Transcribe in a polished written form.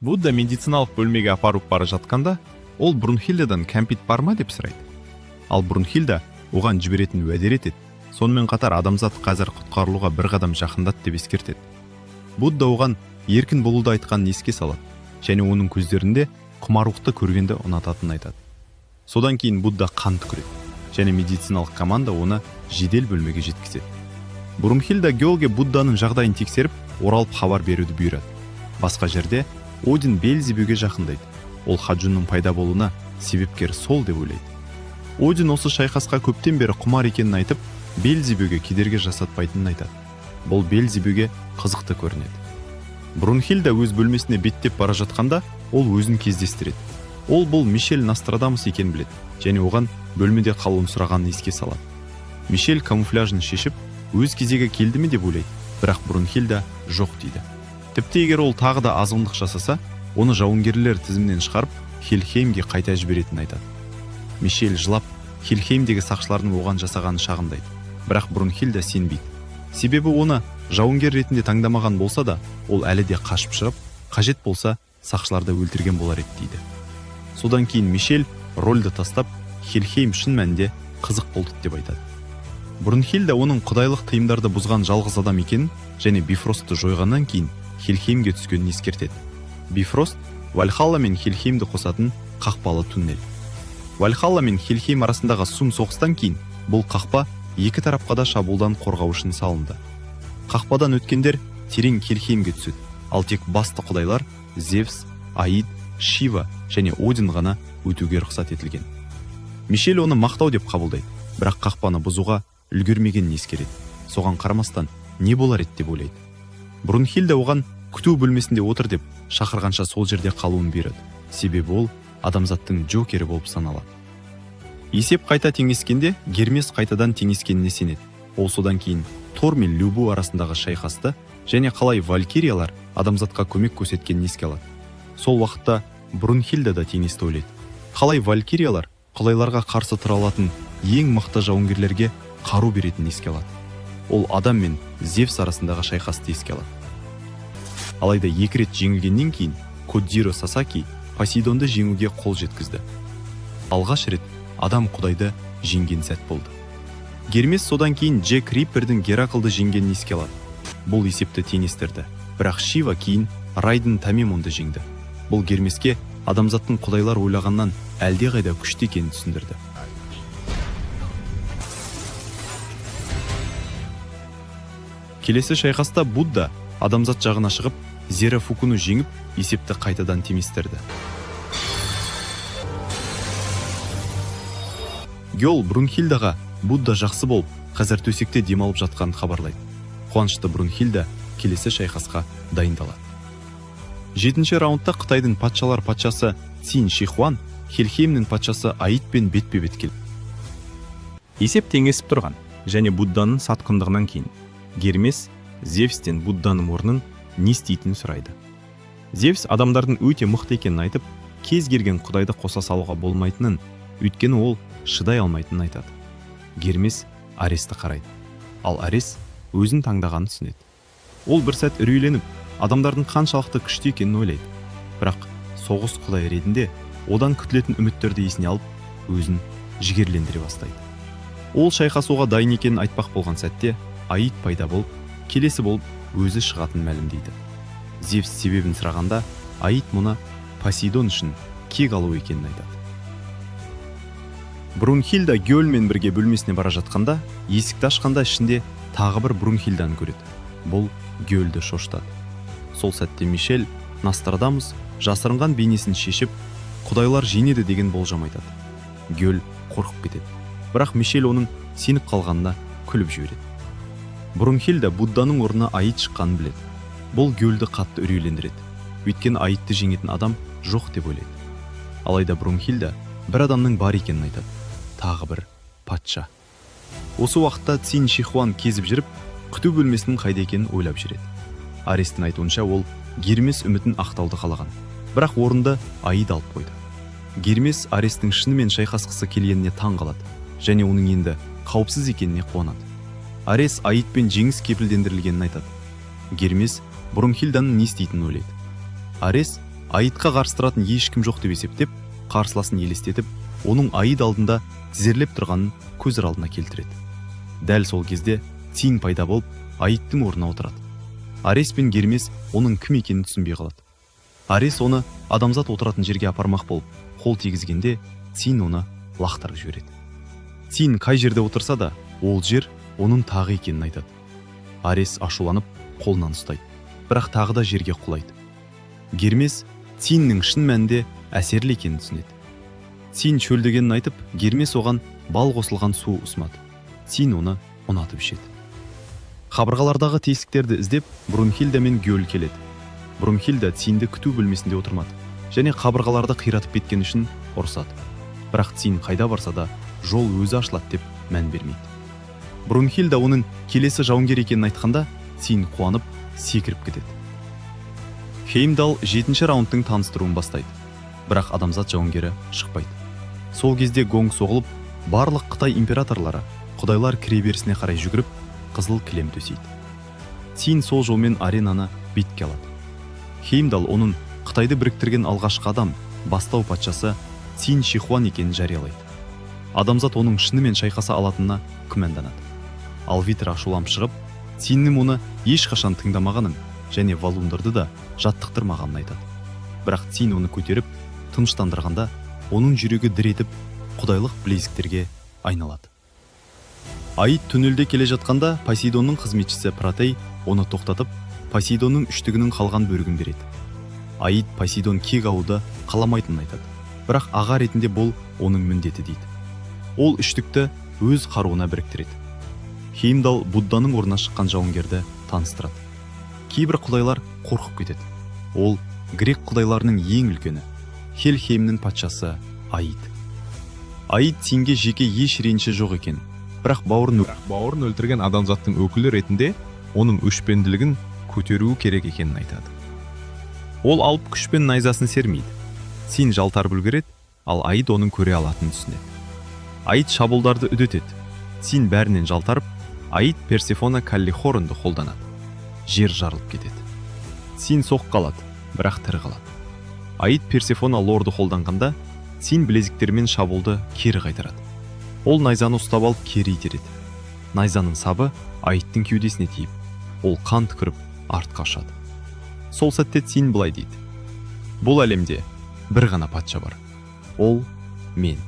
Будда медициналық бөлмеге апарып бара жатқанда, ол Брунхильдадан кәмпит бар ма деп сұрайды. Ал Брунхильда оған жіберетін уәде етеді. Сонымен қатар адамзат қазір құтқарылуға бір қадам жақындады деп ескертеді. Будда оған еркін болуды айтқанын еске салады және оның көздерінде құмарлықты көргенді ұнататынын айтады. Содан кейін Будда қан түкіреді және медициналық команда оны жедел бөлмеге жеткізеді. Брунхильда Гёлге Будданың жағдайын тексеріп, оралып хабар беруді бұйырады. Басқа жерде Один Бельзебюге жақындайды. Ол Хаджунның пайда болуына себепкер сол деп ойлайды. Один осы шайқасқа көптен бері құмар екенін айтып, Бельзебюге кедергі жасатпайтынын айтады. Бұл Бельзебюге қызықты көрінеді. Брунхильда өз бөлмесіне беттеп бара жатқанда, ол өзін кездестіреді. Ол бұл Мишель Нострадамус екенін біледі және оған бөлмеде қалуын сұрағанын еске салады. Мишель камуфляжын шешіп, өз кезегі келді ме деп ойлайды, бірақ Брунхильда жоқ дейді. Тіпті егер ол тағы да азғындық жасаса, оны жауынгерлер тізімінен шығарып, Хельхеймге қайта жіберетінін айтады. Мишель жылап, Хельхеймдегі сақшылардың оған жасағанын шағымдайды. Бірақ Брунхильда сенбейді. Себебі оны жауынгер ретінде таңдамаған болса да, ол әлі де қашып шығып, қажет болса, сақшыларды өлтірген болар еді дейді. Содан кейін Мишель рольді тастап, Хельхейм шын мәнінде қызық болды деп айтады. Брунхильда оның құдайлық тыйымдарды бұзған жалғыз адам екенін және Бифростты жойғаннан кейін Хельхеймге түскенін ескертеді. Бифрост Вальхалла мен Хельхеймді қосатын қақпалы туннель. Вальхалла мен Хельхейм арасындағы сұм соғыстан кейін бұл қақпа екі тарапқа да шабуылдан қорғау үшін салынды. Қақпадан өткендер терең Хельхеймге түседі, ал тек басты құдайлар Зевс, Аид, Шива және Один ғана өтуге рұқсат етілген. Мишель оны мақтау деп қабылдайды, бірақ қақпаны бұзуға үлгермегенін ескереді. Соған қарамастан не болар еді деп ойлайды. Брунхильда оған күту бөлмесінде отыр деп шақырғанша сол жерде қалуын бұйырады. Себебі ол адамзаттың джокері болып саналады. Есеп қайта теңескенде Гермес қайтадан теңескеніне сенеді. Ол содан кейін Тор мен Любу арасындағы шайқасты және қалай валькириялар адамзатқа көмек көрсеткенін еске алады. Сол уақытта Брунхильда да теңесті ойлайды. Қалай валькириялар құдайларға қарсы тұра алатын ең мықты жауынгерлерге қару беретінін еске алады. Ол адам мен Зевс арасындағы шайқасты еске алады. Алайда екі рет жеңілгеннен кейін Кодзиро Сасаки Посейдонды жеңуге қол жеткізді. Алғаш рет адам құдайды жеңген сәт болды. Гермес содан кейін Джек Риппердің Гераклды жеңгенін еске алады. Бұл есепті теңестірді. Бірақ Шива кейін Райден Тамемонды жеңді. Бұл Гермеске адамзаттың құдайлар ойлағаннан әлдеқайда күшті екенін түсіндірді. Келесі шайқаста Будда адамзат жағына шығып, Зера Фукуны жеңіп, есепті қайтадан теңестірді. Гёл Брунхильдаға Будда жақсы болып, қазір төсекте демалып жатқанын хабарлайды. Қуанышты Брунхильда келесі шайқасқа дайындалады. Жетінші раундта Қытайдың патшалар патшасы Цин Шихуан Хельхеймнің патшасы Аидпен бетпе-бет келді. Есеп теңесіп тұрған және Будданың сатқындығынан кейін Гермес Зевстен Будданың орнын не істейтінін сұрайды. Зевс адамдардың өте мықты екенін айтып, кез келген құдайды қоса салуға болмайтынын, өйткені ол шыдай алмайтынын айтады. Гермес Аресті қарайды. Ал Арес өзін таңдағанын түсінеді. Ол бір сәт үрейленіп, адамдардың қаншалықты күшті екенін ойлайды. Бірақ соғыс құдай ретінде одан күтілетін үміттерді есіне алып, өзін жігерлендіре бастайды. Ол шайқасуға дайын екенін айтпақ болған сәтте Аид пайда болып, келесі болып өзі шығатынын мәлімдейді. Зевс себебін сұрағанда, Аид мұны Посейдон үшін кек алу екенін айтады. Брунхильда Гёльмен бірге бөлмесіне бара жатқанда, есікті ашқанда ішінде тағы бір Брунхильданы көреді. Бұл Гёльді шошытады. Сол сәтте Мишель Нострадамус жасырынған бейнесін шешіп, құдайлар жеңеді деген болжам айтады. Гёль қорқып кетеді. Бірақ Мишель оның сеніп қалғанына күліп жібереді. Брунхильда Будданың орнына Аид шыққанын біледі. Бұл Гёльді қатты үрейлендіреді. Өйткені Аидты жеңетін адам жоқ деп ойлайды. Алайда Брунхильда бір адамның бар екенін айтады. Тағы бір патша. Осы уақытта Цин Шихуан кезіп жүріп, күту бөлмесінің қайда екенін ойлап жүреді. Арестің айтуынша, ол Гермес үмітін ақтауды қалаған. Бірақ орынды Аид алып қойды. Гермес Арестің шынымен шайқасқысы келгеніне таң қалады және оның енді қауіпсіз екеніне қуанады. Арес Аидпен жеңіс кепілдендірілгенін айтады. Гермес Брунхильданың не істейтінін ойлайды. Арес Аидқа қарсы тұратын ешкім жоқ деп есептеп, қарсыласын елестетіп, оның Аид алдында тізерлеп тұрғанын көз алдына келтіреді. Дәл сол кезде Цин пайда болып, Аидтың орнына отырады. Арес пен Гермес оның кім екенін түсінбей қалады. Арес оны адамзат отыратын жерге апармақ болып қол тигізгенде, Цин оны лақтырып жібереді. Цин қай жерде отырса да, ол жер оның тағы екенін айтады. Арес ашуланып қолынан ұстайды, бірақ тағы да жерге құлайды. Гермес Циннің шын мәнінде әсерлі екенін түсінеді. Цин шөлдегенін айтып, Гермес оған бал қосылған су ұсынады. Цин оны ұнатып ішеді. Қабырғалардағы тесіктерді іздеп, Брунхильда мен Гёль келеді. Брунхильда Цинді күту бөлмесінде отырмады және қабырғаларды қиратып кеткен үшін ұрсады. Бірақ Цин қайда барса да, жол өзі ашылады деп мән бермейді. Брунхильда оның келесі жауынгер екенін айтқанда, Цин қуанып секіріп кетеді. Хеймдал жетінші раундтың таныстыруын бастайды, бірақ адамзат жауынгері шықпайды. Сол кезде гонг соғылып, барлық қытай императорлары құдайлар кіреберісіне қарай жүгіріп, қызыл кілем төсейді. Цин сол жолмен аренаны бетке алады. Хеймдал оның Қытайды біріктірген алғашқы адам, бастау патшасы Цин Шихуан екенін жариялайды. Адамзат оның шынымен шайқаса алатынына күмәнданады. Алвитр ашуланып шығып, Циннің оны ешқашан тыңдамағанын және Валундарды да жаттықтырмағанын айтады. Бірақ Цин оны көтеріп тыныштандырғанда, оның жүрегі дір етіп, құдайлық білезіктерге айналады. Аид туннельде келе жатқанда, Посейдонның қызметшісі Протей оны тоқтатып, Посейдонның үштігінің қалған бөлігін береді. Аид Посейдон кек алуды қаламайтынын айтады, бірақ аға ретінде бұл оның міндеті дейді. Ол үштікті өз қаруына біріктіреді. Хеймдал Будданың орнына шыққан жауынгерді таныстырады. Кейбір құдайлар қорқып кетеді. Ол грек құдайларының ең үлкені, Хельхеймнің патшасы Аид. Аид Цинге жеке еш реніші жоқ екен, бірақ бауырын Бірақ бауырын өлтірген адамзаттың өкілі ретінде оның өшпенділігін көтеруі керек екенін айтады. Ол алып күшпен найзасын сермейді. Цин жалтарып үлгереді, ал Аид оның көре алатынын түсінеді. Аид шабуылдарды үдетеді. Цин бәрінен жалтарып, Аид Персефона Каллихоронды қолданады. Жер жарылып кетеді. Цин соққы алады, бірақ тірі қалады. Аид Персефона Лорды қолданғанда, Цин білезіктерімен шабуылды кері қайтарады. Ол найзаны ұстап алып, кері итереді. Найзаның сабы Аидтың кеудесіне тиіп, ол қан түкіріп артқа ұшады. Сол сәтте Цин былай дейді: «Бұл әлемде бір ғана патша бар, ол мен».